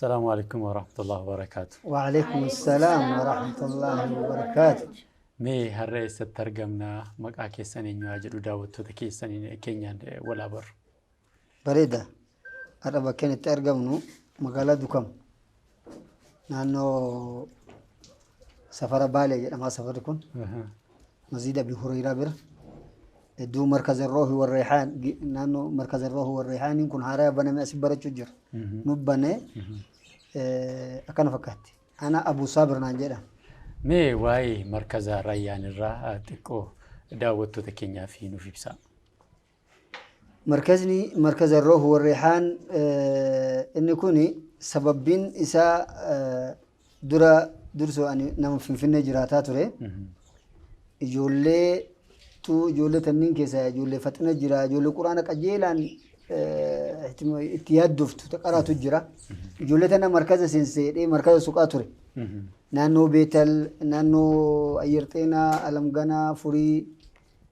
Assalaamu alaikum warahmatullahi wabarakaatu. Waalaikum salaam warahmatullahi wabarakaatu. Mee har'a eessatti argamna, maqaa keessan eenyu haa jedhu daawwattoota keessaniin keenyaan walaa barru. Bareeda. Har'a bakkeen itti argamnu magaalaa Dukam. Naannoo safara Baalee jedhama safarri kun. Masjida Abi Hureyraa bira. Iddoo markaza Roohi Warreehaan, naannoo markaza Roohi Warreehaaniin kun haaraa baname, asi barachuu jira. Nu banee akkana fakkaatti. Ana Abu Saabir naan jedhan. Mee waa'ee markaza Rayyaan irraa xiqqoo daawwattoota keenyaaf nuuf ibsaa. Markazni markaza Roohi Warreehaan inni kun sababbiin isaa dura dursoo ani nama Finfinnee jiraataa ture. Ijoollee tu ijoollee tanniin keessaa ijoollee faxina jira, ijoollee quraana qajeelaan itti yaaddoftu qaraatu jira. Ijoollee tana markaza seenseedhee markaza suqaa ture. Naannoo Beetal, naannoo Ayyar Xeenaa, Alamganaa, Furii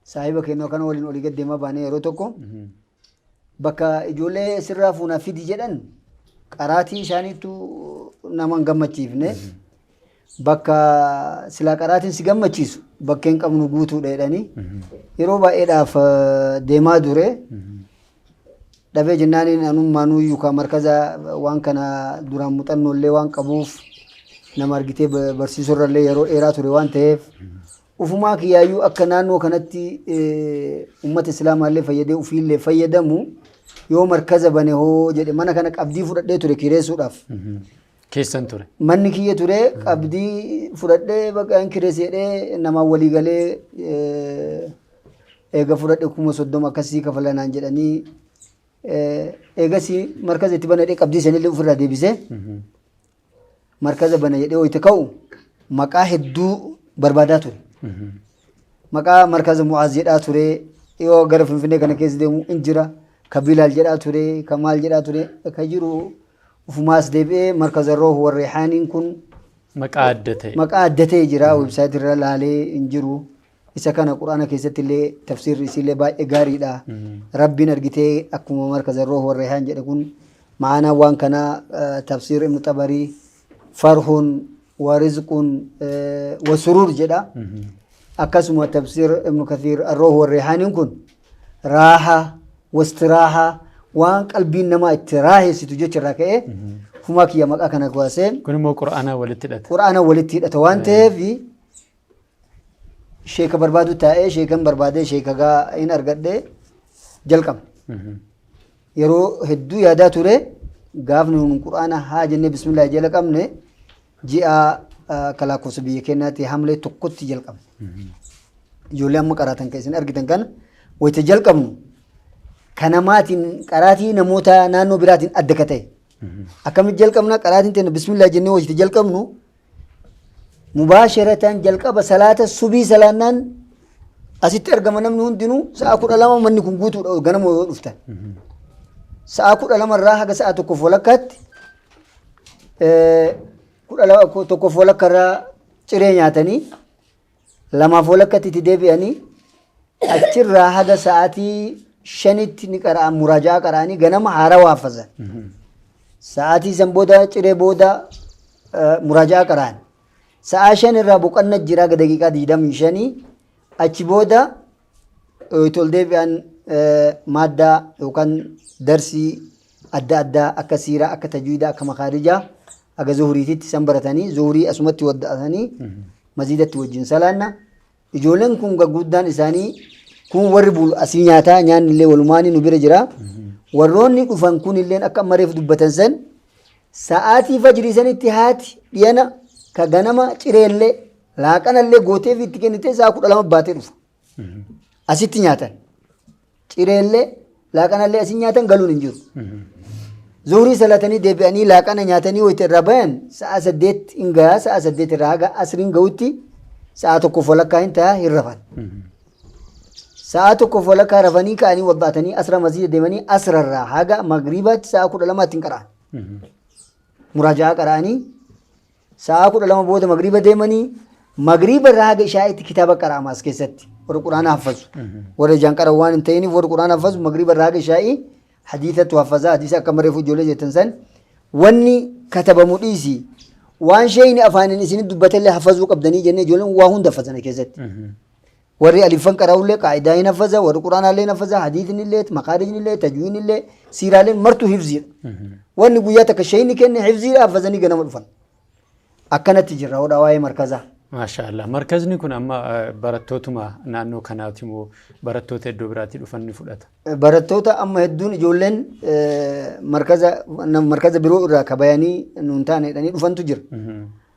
saahiba kennoo kana waliin olii gad deemaa baanee yeroo tokko bakka ijoollee sirraa fuunaa fidi jedhan qaraatii isaaniitu nama hin gammachiifne. Bakka silaa qaraatiin si gammachiisu bakkeen qabnu guutuudha jedhanii yeroo baay'eedhaaf deemaa ture. Dhabee jennaaniin anummaanuu yookaan markaza waan kana duraan muuxannoollee waan qabuuf, nama argitee barsiisurrallee yeroo dheeraa ture waan ta'eef, ufumaa kiyyaayyuu akka naannoo kanatti uummata islaamaallee fayyadee ufiillee fayyadamu yoo markaza bane hoo jedhe, mana kana qabdii fudhadhee ture kireessuudhaaf. Keessan ture. Manni kiyya ture, qabdii fudhadhee bakka hin kireesse jedhee namaan walii galee, eega fudhadhe 30,000 akkasii kafalanaan jedhanii, eegasii markaza itti banadhee qabdii sanillee ofirraa deebisee markaza bana jedhee wayita ka'u maqaa hedduu barbaadaa ture. Maqaa markaza Mu'aaz jedhaa ture, yoo gara Finfinnee kana keessa deemu in jira, ka Bilaal jedhaa ture, ka maal jedhaa ture, ka jiru ufumaas deebi'ee markaza Rooh Warreehaaniin kun Maqaa adda ta'e. Maqaa adda ta'e jira, website irra laalee hin jiru. Isa kana quraana keessatti illee tafsiirri isiillee baay'ee gaariidha. Rabbiin argitee akkuma markaza Rooh Warreehaan jedhe kun ma'aanaa waan kanaa tafsiir Ibnu Xabarii farhun wa rizqun wa suruur jedha. Akkasuma tafsiir Ibnu Kathiir Rooh Warreehaaniin kun raaha wastiraaha, waan qalbiin namaa itti raaheessitu jecha irraa ka'ee fumaa kiyya maqaa kana baasee. Kun immoo qura'aanaa walitti hidhata. Qura'aana walitti hidhata waan ta'eef sheeka barbaadu taa'ee sheekan barbaadee sheeka gaa hin argadhee jalqabne. Yeroo hedduu yaadaa ture, gaafni nun qura'aana haa jennee bismillah jala qabne ji'a akka lakkoofsa biyya keenyaatti hamlee 1tti jalqabne. Ijoollee amma qaraatan kan isin argitan kana wayita jalqabnu kanamaatiin qaraatii namoota naannoo biraatiin adda ka ta'e. Akkamitti jalqabna? Qaraatiin teenya bismillah jennee wayita jalqabnu mubaasharatan jalqaba salaata subii salaannaan asitti argama namni hundinuu. Sa'a 12 manni kun guutuudha ganama yoo dhuftan. Sa'a 12 irraa haga sa'a tokkoof walakkaatti, 11, 1f walakka irraa ciree nyaatanii, 2f walakkatti itti deebi'anii, achirraa haga sa'aatii 5tti ni qara'an, muraaja'aa qara'anii ganama haarawaa hafazan. Sa'aatii san booda ciree booda muraaja'aa qara'an. Sa'aa 5 irraa boqonna jira haga daqiiqaa 25. Achi booda itti ol deebi'an, maaddaa yookaan darsii adda addaa akka siiraa, akka tajwiidaa, akka makaarijaa haga zuhuriititti san baratanii, zuhurii asumatti wadda'atanii masjidatti wajjin salaanna. Ijoolleen kun gurguddaan isaanii kun warri bulu asii nyaataa, nyaanni illee walumaanii nu bira jira. Warroonni dhufan kun illeen akka amma reefu dubbatan san sa'aatii fajrii sanitti haati dhiyana ka ganama cireellee laaqanallee gootee fi itti kennitee sa'a 12 baatee dhufa. Asitti nyaatan. Cireellee laaqanallee asii nyaatan, galuun hin jiru. Zuhurii salatanii deebi'anii laaqana nyaatanii wayita irraa bayan sa'a 8 hin gahaa, sa'a 8 irraa haga asriin gahutti sa'a tokkoof walakkaa hin ta'a, hin rafan. Sa'a tokkoof walakkaa rafanii ka'anii wadda'atanii asra masjida deemanii asrarraa haga magriibaatti sa'a 12tti hin qara'an. Muraaja'aa qara'anii sa'a 12 booda magriiba deemanii, magriiba irraa haga ishaa'itti kitaaba qara'ama as keessatti, warra quraana haffazu. Warra ijaan qara'u waan hin ta'iniif warra quraana haffazu magriiba irraa haga ishaa'ii hadiisatu haffazaa, hadiisa akka mareefu ijoollee jettan san wanni katabamu dhiisi, waan sheeyni afaaniin isinit dubbatellee hafazuu qabdanii jennee ijoolleen waa hunda hafazana keessatti. Warri aliffan qara'ullee qaa'idaa hin hafaza, warri quraanaallee hin hafaza, hadiisnillee, makaarijnillee, tajwiinillee, siiraaleen martuu hifziidha. Wanni guyyaa takka sheeyni kenne hifziidha, hafazanii ganama dhufan. Akkanatti jirra hodhaa waa'ee markazaa. Maashaallah. Markazni kun amma barattootuma naannoo kanaati moo barattoota iddoo biraatii dhufan ni fudhata? Barattoota amma hedduun ijoolleen markaza biroo irraa kabayanii nuun taane jedhanii dhufantu jira.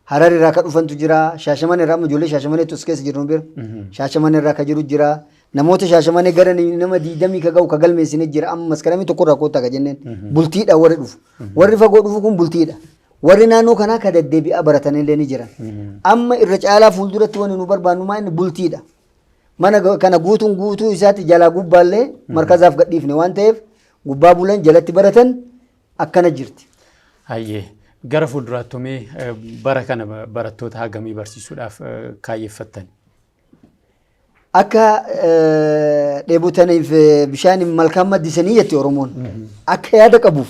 Harar irraa ka dhufantu jira. Shaashaman irraa amma ijoollee Shaashamaneetu as keessa jiru bira. Shaashaman irraa ka jiru jira. Namoota Shaashamanee gara nama 20 ka ga'u ka galmeessine jira. Amma maskaramii tokko irraa koottaa ka jenneen. Bultiidha warri dhufu. Warri fagoo dhufu kun bultiidha. Warri naannoo kanaa ka deddeebi'aa baratanillee ni jiran. Amma irra caalaa fuulduratti wanni nu barbaannu maa inni bultiidha. Mana kana guutuun guutuu isaatti jalaa gubbaallee markazaaf gadhiifne waan ta'eef gubbaa bulan jalatti baratan akkana jirti. Hayyee, gara fuulduraatti mee bara kana barattoota hagamii barsiisuudhaaf kaayyeffattan? Akka dheebotaniif bishaan malkaan maddisanii jetti Oromoon. Akka yaada qabuuf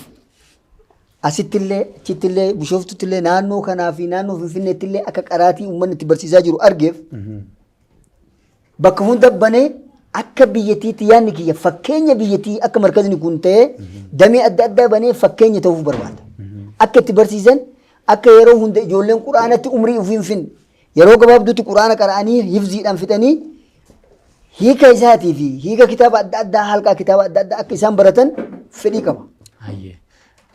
asittillee, achittillee, Bishooftutillee, naannoo kanaa fi naannoo Finfinneettillee akka qaraatii uummanni itti barsiisaa jiru argeef bakka hunda banee akka biyyattiitti yaadni kiyya fakkeenya biyyattii akka markazni kun ta'ee damee adda addaa banee fakkeenya ta'uuf barbaada. Akka itti barsiisan, akka yeroo hunda ijoolleen quraanatti umrii ofii hin finne, yeroo gabaabduutti quraana qara'anii hifziidhaan fixanii hiika isaatii fi hiika kitaaba adda addaa, halqaa kitaaba adda addaa akka isaan baratan fedhii qaba.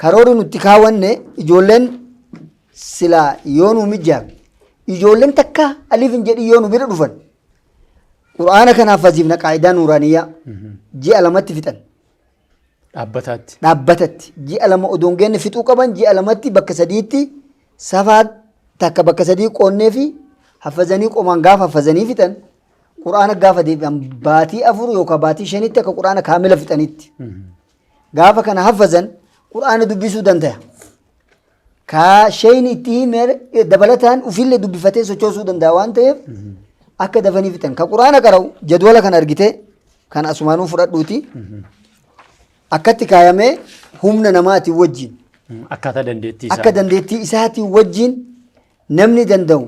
Karoorri nutti kaawwanne ijoolleen silaa yoo nu mijaa'e ijoolleen takka aliif hin jedhin yoo nu bira dhufan quraana kanaaf haziifna qaayidaa nuuraaniyyaa ji'a 2tti fixan. Dhaabbataatti. Dhaabbatatti ji'a 2 odoo hin geenne fixuu qaban, ji'a 2tti bakka sadiitti safaa takka bakka sadii qoonnee fi hafazanii qomaan gaafa hafazanii fixan quraana gaafa deebi'an baatii 4 yookaan baatii 5tti akka quraana kaamila fixanitti. Gaafa kana hafazan quraana dubbisuu danda'a. Ka sheeyni itti hime dabalataan ofiillee dubbifatee sochoosuu danda'a waan ta'eef akka dafanii fixan. Ka quraana qara'u jadwala kana argite kan asumaanuu fudhadhuuti. Akkatti kaayamee humna namaatiin wajjin. Akkaataa dandeettii isaa. Akka dandeettii isaatiin wajjin namni danda'u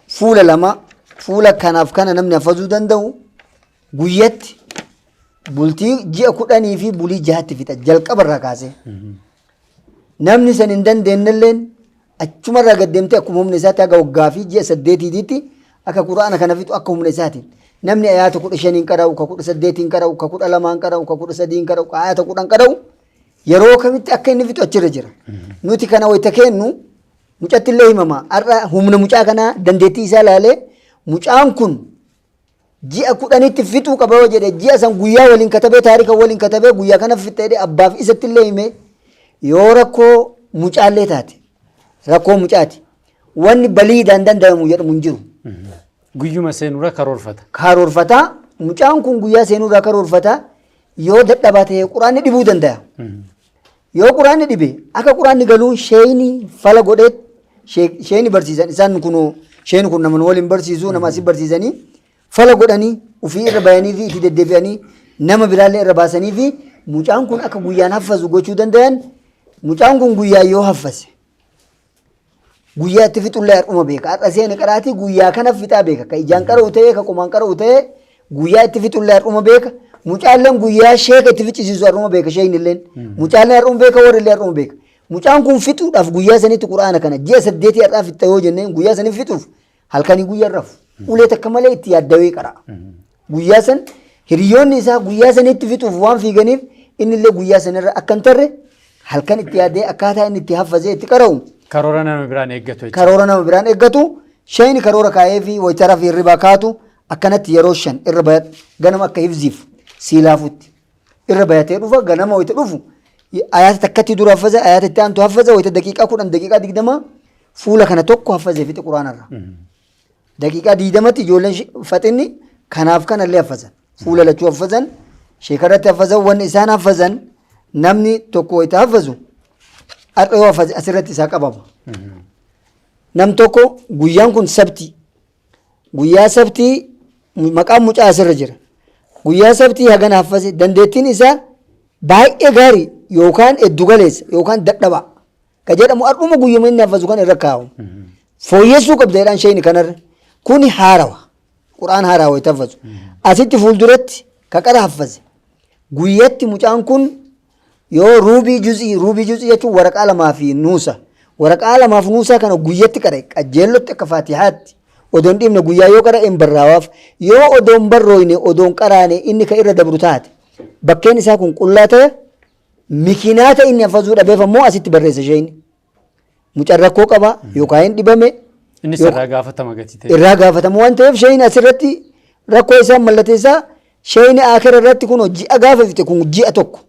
fuula 2, fuula kanaaf kana namni hafazuu danda'u guyyatti bultii ji'a 10 fi bulii 6tti fixa jalqabarraa kaasee. Namni san hin dandeenyelleen achumarraa gad deemtee akkuma humna isaatti haga waggaa fi ji'a 8tiitti akka quraana kana fixu akka humna isaatiin. Namni ayaata 15n qara'u, ka 18n qara'u, ka 12n qara'u, ka 13n qara'u, ka ayaata 10 qara'u yeroo kamitti akka inni fixu achirra jira. Nuti kana wayita kennu mucatti illee himama. Har'a humna mucaa kanaa dandeettii isaa ilaalee mucaan kun ji'a 10tti fixuu qaba yoo jedhe ji'a san guyyaa waliin katabee taarika waliin katabee guyyaa kana fixee jedhee abbaaf isatti illee hime yoo rakkoo mucaallee taate rakkoo mucaati. Wanni baliidhaan danda'amu jedhamu hin jiru. Guyyuma seenurra karoorfata. Karoorfataa, mucaan kun guyyaa seenurraa karoorfataa yoo dadhabaa ta'e quraanni dhibuu danda'a. Yoo quraanni dhibe akka quraanni galuun sheeyni fala godhee sheeyni barsiisan isaan kun sheeyni kun nama waliin barsiisu nama asii barsiisanii fala godhanii ofii irra bayanii fi itti deddeebi'anii nama biraallee irra baasanii fi mucaan kun akka guyyaan haffazu gochuu danda'an. Mucaan kun guyyaa yoo haffase guyyaa itti fixullee har'uma beeka. Har'a seene qaraatii guyyaa kana fixaa beeka. Ka ijaan qara'u ta'ee ka qomaan qara'u ta'ee guyyaa itti fixullee har'uma beeka. Mucaalleen guyyaa sheeka itti ficcisiisu har'uma beeka sheeknilleen. Mucaalleen har'uma beeka, warrillee har'uma beeka. Mucaan kun fixuudhaaf guyyaa sanitti quraana kana ji'a 8 har'aa fixxa yoo jenneen guyyaa sanii fixuuf halkanii guyyaa rafu. Ulee takka malee itti yaaddawee qara'a. Guyyaa san hiriyoonni isaa guyyaa sanitti fixuuf waan fiiganiif innillee guyyaa sanirra akka hin tarre halkan itti yaadee akkaataa inni itti haffazee itti qara'u. Karoora nama biraan eeggatu jechuudha. Karoora nama biraan eeggatu sheeyni karoora kaa'ee fi wayitara fi hirribaa kaatu akkanatti yeroo 5 irra bayadhu ganama akka hifziif siilaafutti irra bayatee dhufa. Ganama wayita dhufu ayaata takkatti dura haffaza, ayaata itti aantu haffaza, wayita daqiiqaa 10 daqiiqaa 20 fuula kana tokko haffazee fixe quraanarra. Daqiiqaa 20tti ijoolleen faxinni kanaaf kanallee haffazan. Fuula lachuu haffazan, sheekarratti haffazan, wanni isaan haffazan namni tokko wayita haffazu har'a yoo haffaze asirratti isaa qabama. Nam tokko guyyaan kun sabtii. Guyyaa sabtii maqaan mucaa asirra jira. Guyyaa sabtii hagana haffaze dandeettiin isaa baay'ee gaarii yookaan eddu galeessa yookaan dadhabaa. Ka jedhamu har'uma guyyuma inni haffazu kan irra kaa'amu. Fooyyessuu qabda jedhaan sheeyni kanarra. Kuni haarawa. Qur'aan haarawa itti haffazu. Asitti fuulduratti ka qara haffaze. Guyyatti mucaan kun yoo ruubii juz'ii, ruubii juz'ii jechuun waraqaa lamaa fi nuusa. Waraqaa lamaaf nuusaa kana guyyatti qara'e qajeellotti akka faatihaatti odoo hin dhiifne guyyaa yoo qara'e hin barraawaaf. Yoo odoo hin barrooyne odoo hin qaraane inni ka irra dabru taate bakkeen isaa kun qullaa ta'e mikinaata inni haffazuu dhabeef ammoo asitti barreessa isheen. Mucaan rakkoo qaba yookaan hin dhibame Innis irraa gaafatama gatii ta'e. Irraa gaafatama waan ta'eef sheeyni asirratti rakkoo isaa mallateessaa sheeyni akira irratti kun ji'a gaafa fixe kun ji'a tokko.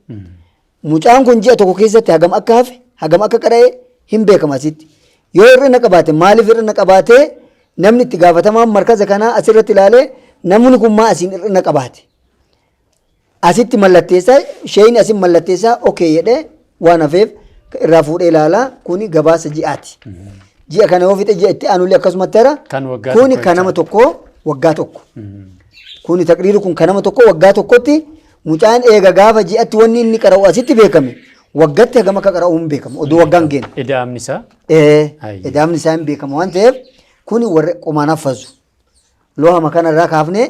Mucaan kun ji'a tokko keessatti hagam akka hafe hagam akka qara'e hin beekama asitti. Yoo hir'ina qabaate maaliif hir'ina qabaate namni itti gaafatamaan markaza kanaa asirratti ilaalee namni kun maa asiin hir'ina qabaate. Asitti mallatteessaa sheeyni asin mallatteessaa okee jedhee waan hafeef irraa fuudhee ilaalaa kuni gabaasa ji'aati. Ji'a kana yoo fixe ji'a itti aanullee akkasumatti hara. Kan waggaa Kuni tokko kan nama tokkoo waggaa tokko. Kuni taqriirri kun kan nama tokkoo waggaa tokkotti mucaan eega gaafa ji'atti wanni inni qara'u asitti beekame waggatti hagam akka qara'u hin beekamu odoo waggaan geenne. Ida'amni isaa. Ee, Ayyee. Ida'amni isaa hin beekamu waan ta'eef kuni warra qomaan haffazu. Loohama kana irraa kaafnee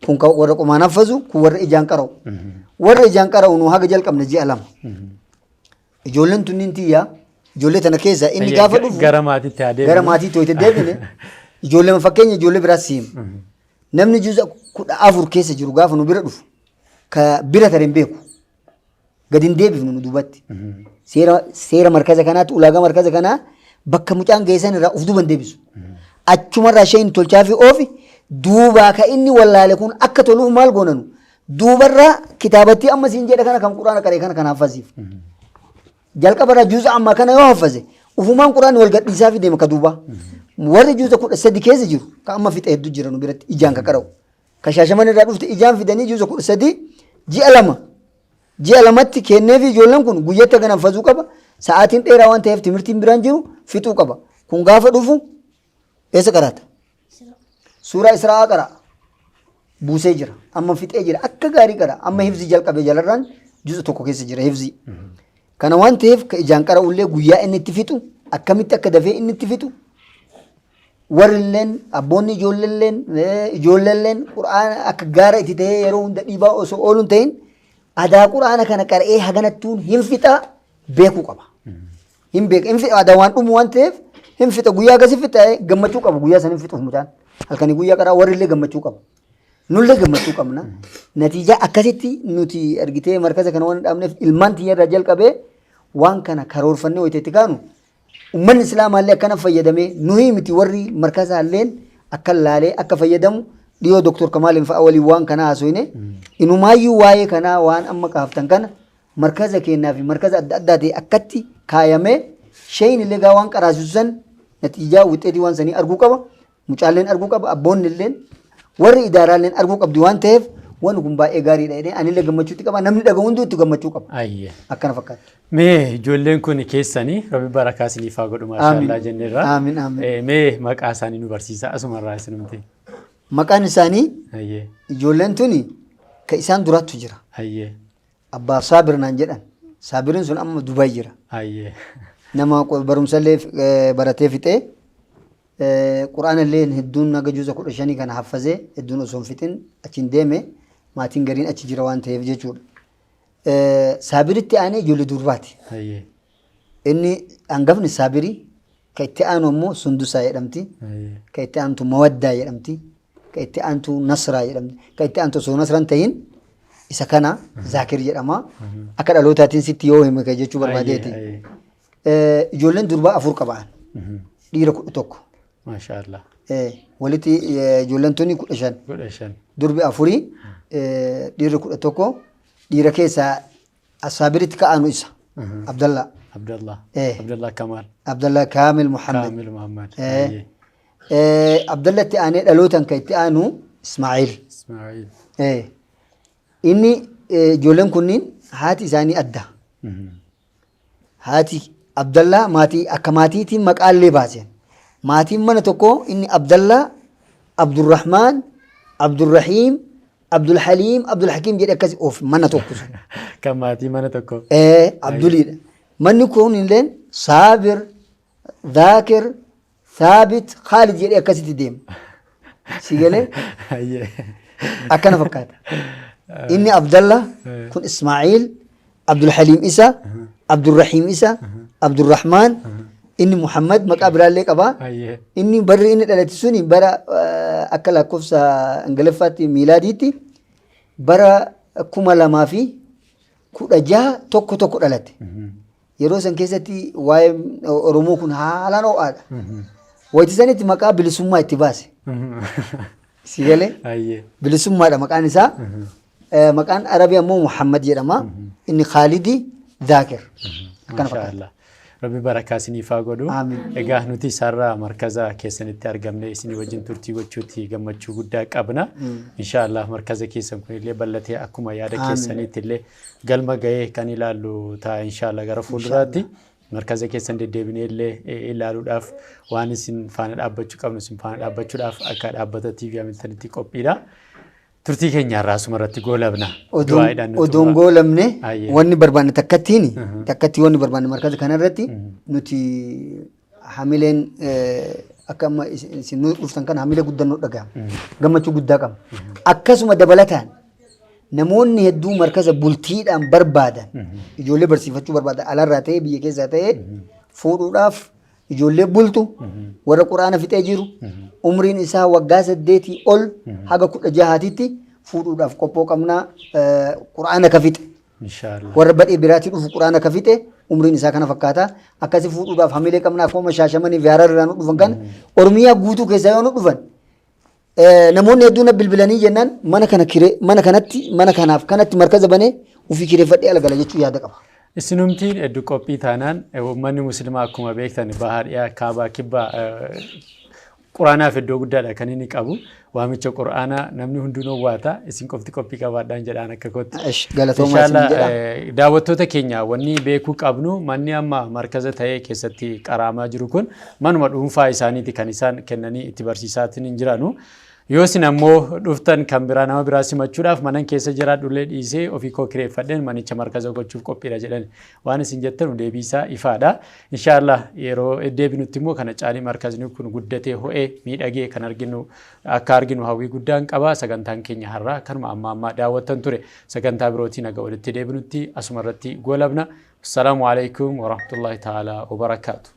kun kan warra qomaan haffazu kun warra ijaan qara'u. Warra ijaan qara'u nu haga jalqabne ji'a 2. Ijoolleen tunniin tiyya ijoollee tana keessa inni gaafa dhufu Gara maatiitti haa deebinu. Gara maatiitti hoyte deebine ijoollee fakkeenya ijoollee biraas siima. Namni juuza 14 keessa jiru gaafa nu bira dhufu ka bira tare hin beeku. Gadi hin deebifnu nu duubatti. Seera markaza kanaatti ulaagaa markaza kanaa bakka mucaan geessan irraa of duuba hin deebisu. Achumarraa isheen tolchaa fi oofi duubaa ka inni wallaale kun akka toluuf maal goonanu duubarraa kitaabattii amma siin jedhe kana kan quraana qaree kana kan haffasiif. Jalqabarraa juuza ammaa kana yoo haffaze ufumaan quraanni wal gadhiisaa fi deema ka duubaa. Warri juuza 13 keessa jiru ka amma fixe hedduu jira nu biratti ijaan ka qara'u. Ka Shaashaman irraa dhufte ijaan fidanii juuza 13 ji'a 2 ji'a lamatti kenneefi ijoolleen kun guyyatti hagana haffazuu qaba. Sa'aatiin dheeraa waan ta'eef timirtiin biraan jiru fixuu qaba. Kun gaafa dhufu eessa qaraata? Suuraa Israa'aa qara'a. Buusee jira. Amma fixee jira. Akka gaarii qara'a. Amma hifzii jalqabe jalarraan juuza 1 keessa jira hifzii. Kana waan ta'eef ka ijaan qara'ullee guyyaa inni itti fixu akkamitti akka dafee inni itti fixu warrilleen abboonni ijoolleelleen ijoolleelleen qur'aana akka gaara itti ta'ee yeroo hunda dhiibaa osoo oolu hin ta'in adaa qur'aana kana qara'ee haganattuun hin fixa beekuu qaba. Hin beeka hin fixa adaa waan dhumu waan ta'eef hin fixa guyyaa akkasii fixa gammachuu qaba guyyaa san hin fixuuf mucaan halkanii guyyaa qaraa warrillee gammachuu qaba. Nullee gammachuu qabna. Natiijaa akkasitti nuti argitee markaza kana waan dhaabneef ilmaan tiyya irraa jalqabee waan kana karoorfannee wayita itti kaanu Ummanni Islaamaallee akkana fayyadamee nuhii miti warri markazaalleen akka laalee akka fayyadamu dhiyoo Dr. Kamaaliin fa'a waliin waan kanaa haasofne inumaayyuu waa'ee kanaa waan amma kaaftan kana markaza keenyaa fi markaza adda addaa ta'e akkatti kaayamee sheeyin illee gaa waan qaraasisu san natiijaa wixxeetii waan sanii arguu qaba. Mucaalleen arguu qaba, abboonni illeen, warri idaaraalleen arguu qabdi waan ta'eef wanni kun baay'ee gaariidha jedhee anillee gammachuutti qaba. Namni dhaga'u hunduu itti gammachuu qaba. Ayyee. Akkana fakkaata. Mee ijoolleen kun keessanii rabbi barakaa isiniif haa godhu maashaallaa jenneerra. Aamin, aamin. Mee maqaa isaanii nu barsiisa asumarraa isinumti. Maqaan isaanii Ayyee. ijoolleen tuni ka isaan duraattu jira. Ayyee. Abbaaf Saabir naan jedhan. Saabirin sun amma Dubaay jira. Ayyee. Nama barumsallee baratee fixee Qur'aana illee hedduun haga juuza 15 kana haffazee hedduun osoo hin fixin achiin deeme maatiin gariin achi jira waan ta'eef jechuudha. Saabiritti aanee ijoollee durbaati. Ayyee. Inni hangafni Saabirii ka itti aanu ammoo Sundusaa jedhamti. Ayyee. Ka itti aantu Mawaddaa jedhamti. Ka itti aantu Nasraa jedhamti. Ka itti aantu osoo Nasraa hin ta'in isa kana Zaakir jedhama. Akka dhalootaatiin sitti yoo hime ka jechuu barbaadeeti. Ayyee. Ayyee. Ijoolleen durbaa 4 qabaan. Dhiira 11. Maashaa Allah. Walitti ijoolleen tuni 15. 15. Durbi afurii dhiirri 11 dhiira keessaa Assaabiritti ka'aanu isa. Abdallaa. Abdallah. Abdallah Kamaal. Abdallaa Kaamil Muhammad. Kaamil Muhammad. Abdallatti aanee dhalootaan kan itti aanu Ismaa'iil. Ismaa'iil. Inni ijoolleen kunniin haati isaanii adda. Haati Abdallaa maatii akka maatiitiin maqaallee baaseen. Maatiin mana tokkoo inni Abdallaa, Abdurrahmaan, Abdurrahiim, Abdulhaliim, Abdulhakiim jedhee akkasi oof mana tokko sun. Kan maatii mana tokko. Ee Abduliidha. Manni kun illeen Saabir, Zaakir, Saabit, Khaalid jedhee akkasitti deema. Si galee? Hayyee. Akkana fakkaata. Inni Abdallah, kun Ismaa'iil, Abdulhaliim isa, Abdurrahiim isa, Abdurrahmaan, inni Muhammad maqaa biraallee qaba. Hayyee. Inni barri inni dhalate suni bara akka lakkoofsa Ingiliffaatti miilaadiitti bara 2016 1 1 dhalate. Yeroo san keessatti waa'ee Oromoo kun haalaan ho'aadha. Wayitii sanitti maqaa bilisummaa itti baase. Si galee? Hayyee. Bilisummaadha maqaan isaa. Maqaan Arabii ammoo Muhammad jedhama. Inni Khaalidi Zaakir. Akkana fakkaata. Maashaallah. Rabbi barakaa isiniif haa godhu. Amiin. Egaa nuti isaarraa markaza keessanitti argamne isinii wajjin turtii gochuutti gammachuu guddaa qabna. Inshaallah markaza keessan kunillee bal'atee akkuma yaada keessaniitti illee galma ga'ee kan ilaallu ta'a inshaallah gara fuulduraatti. Markaza keessan deddeebinee illee ilaaluudhaaf, waan isin faana dhaabbachuu qabnu isin faana dhaabbachuudhaaf akka dhaabbata TV Hamiltonitti qophiidha. Turtii keenya har'aa asuma irratti goolabna. Du'aa'iidhaan nu Odoon xumura. goolamne, Ayyee. wanni barbaanne takkattiin takkatti, wanni barbaanne markaza kanarratti nuti hamileen akka amma isin nu dhuftan kana hamilee guddaan nu dhagahama. Gammachuu guddaa qabna. Akkasuma dabalataan namoonni hedduu markaza bultiidhaan barbaadan, ijoollee barsiifachuu barbaadan, alarraa ta'ee biyya keessaa ta'ee fuudhuudhaaf, ijoollee bultu, warra quraana fixee jiru, umriin isaa waggaa 8 ol haga 16titti fuudhuudhaaf qophoo qabnaa, quraana ka fixe. Inshaallah. Warra badhee biraatii dhufu, quraana ka fixe, umriin isaa kana fakkaata. Akkasi fuudhuudhaaf hamilee qabnaa. Akkuma Shaashamanii fi Harar irraa nu dhufan kana, Oromiyaa guutuu keessaa yoo nu dhufan, namoonni hedduun na bilbilanii jennaan, mana kana kiree, mana kanatti, mana kanaaf kanatti markaza banee ofii kireeffadhee ala gala jechuu yaada qaba. Isinumtiin hedduu qophii taanaan, uummanni musliimaa akkuma beektan bahaa, dhiyaa, kaabaa, kibbaa quraanaaf iddoo guddaadha kan inni qabu. Waamicha quraanaa namni hundinuu waata, isin qofti qophii qabaadhaan jedhaan akka kootti. Esh, galatoomaa isin Inshallah jedha. Daawwattoota keenya, wanni beekuu qabnu manni amma markaza ta'ee keessatti qaraamaa jiru kun manuma dhuunfaa isaaniiti kan isaan kennanii itti barsiisaatiin hin jiranu. Yoo isin ammoo dhuftan kan biraa nama biraa simachuudhaaf manan keessa jiraadhullee dhiisee ofii koo kireeffadheen manicha markaza gochuuf qophiidha jedhan. Waan isin jettan deebii isaa ifaadha. Inshaallah yeroo deebinutti immoo kana caalii markazni kun guddatee, ho'ee, miidhagee kan arginu akka arginu hawwii guddaan qaba. Sagantaan keenya har'aa kanuma amma ammaa daawwattan ture. Sagantaa birootiin haga walitti deebinutti asuma irratti goolabna. Assalaamu alaikum warahmatullahi ta'ala wabarakaatu.